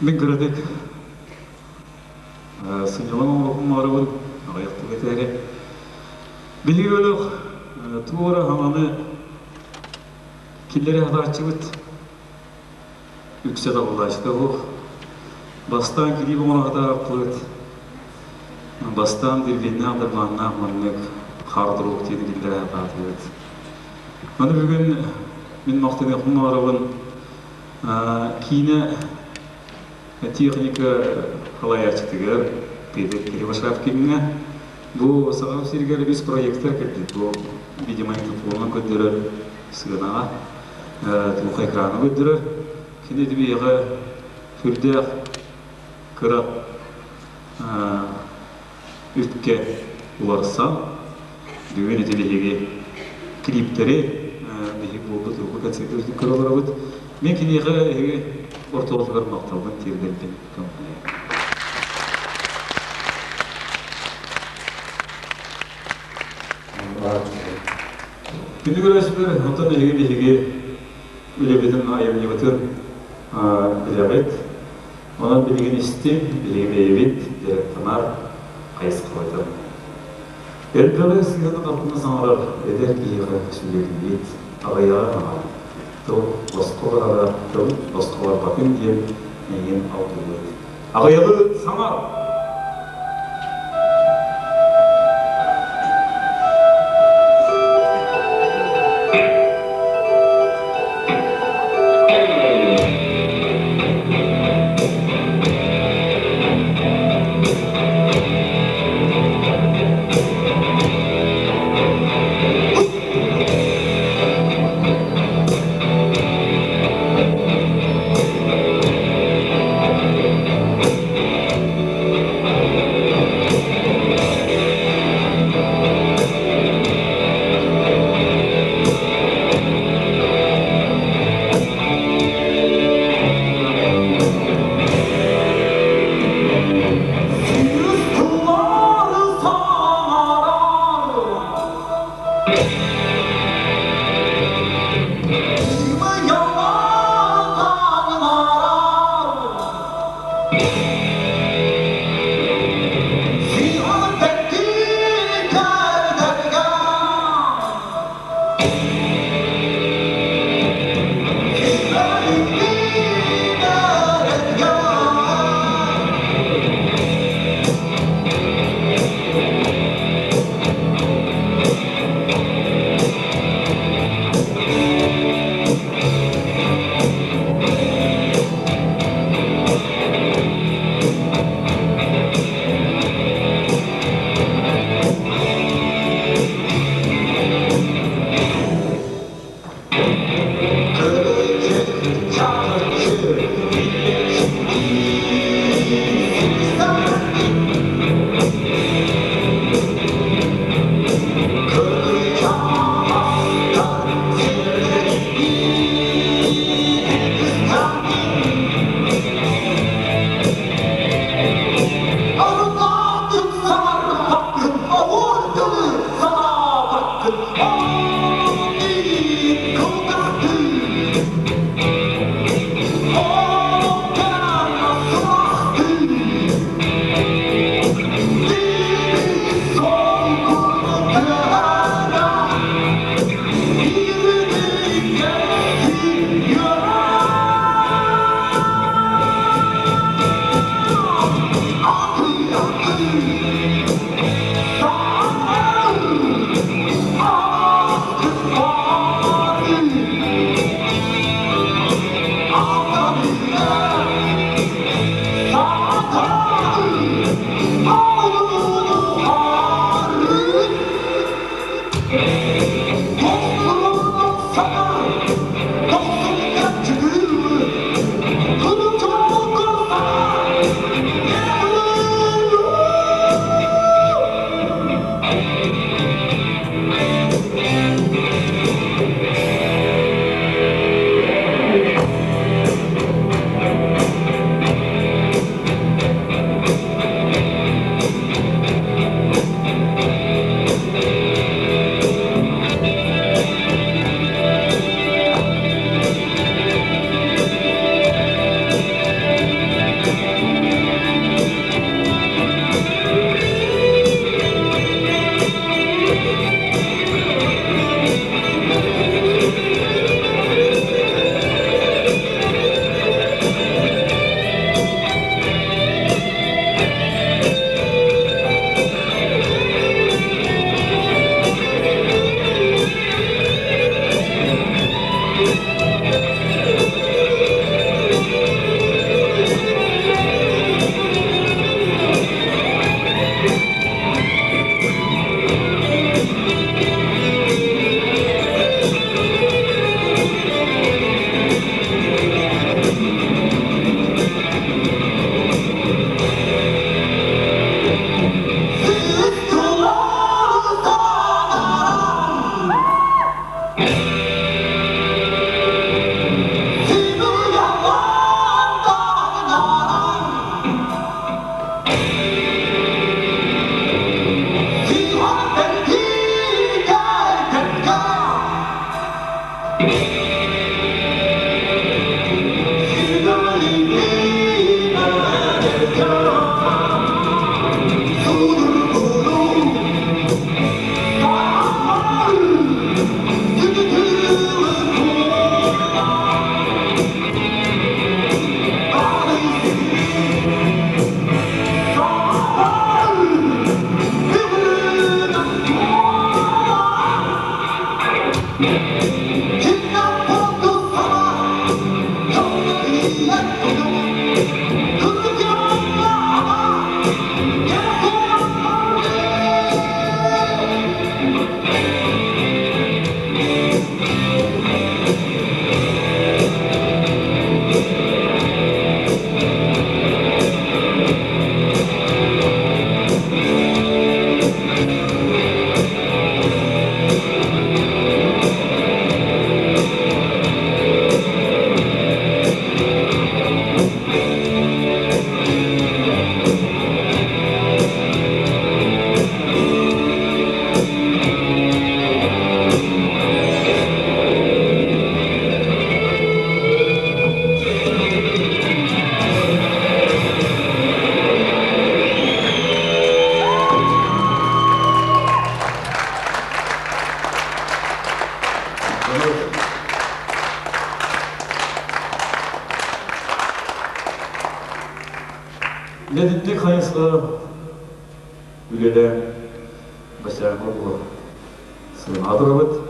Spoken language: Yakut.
Мин кыратык сынньалаҥ оҥоруохпун баҕарабын, аҕыйах тыл этээри. Биһиги бөлөх туора хаҥаны киллэрэ сатааччыбыт үксэ табыллааччыта суох. Бастаан килиип оҥоро сатаабыппыт, бастаан дирбиэннээх дарбааннаах маннык хард-рок диэни киллэрэ сатаатыбыт. Аны бүгүн мин махтаныахпын баҕарабын киинэ техника халайааччытыгар Петр Кривошапкиҥҥа бу Саха сиригэр үс проектор кэлбит. Бу видеомагнитофоҥҥа көрдөрөр сыанаҕа туох экраны көрдөрөр. Кини биһиэхэ сүрдээх кыра үпкэ уларсан бүгүн ити биһиги клиптэри биһиги буолбут урукку концерты көрө олоробут. Мин киниэхэ эһиги ортолотугар махталбын тиэрдэрбин көҥүллээн. Күндү көрөөччүлэр, онтон эһиги биһиги үлэбитин, айымньыбытын билэҕит. Онон билигин истиҥ, биһиги бэйэбит дьарыктанар хайысхабытын. Элбэҕи сыһыаны-халтыны саҥарар эдэр киһиэхэ сүбэлиибит, аҕыйаҕы аҕай. Тыл босхо барара, тыл босхо барбатын диэн эйигин алгыыбыт. Аҕыйаҕы саҥар! Сүүс тыллары саҥарар Үлэтиттик хайысха үлэлээн бачааҥҥа буолар. Сылаҕа турабыт.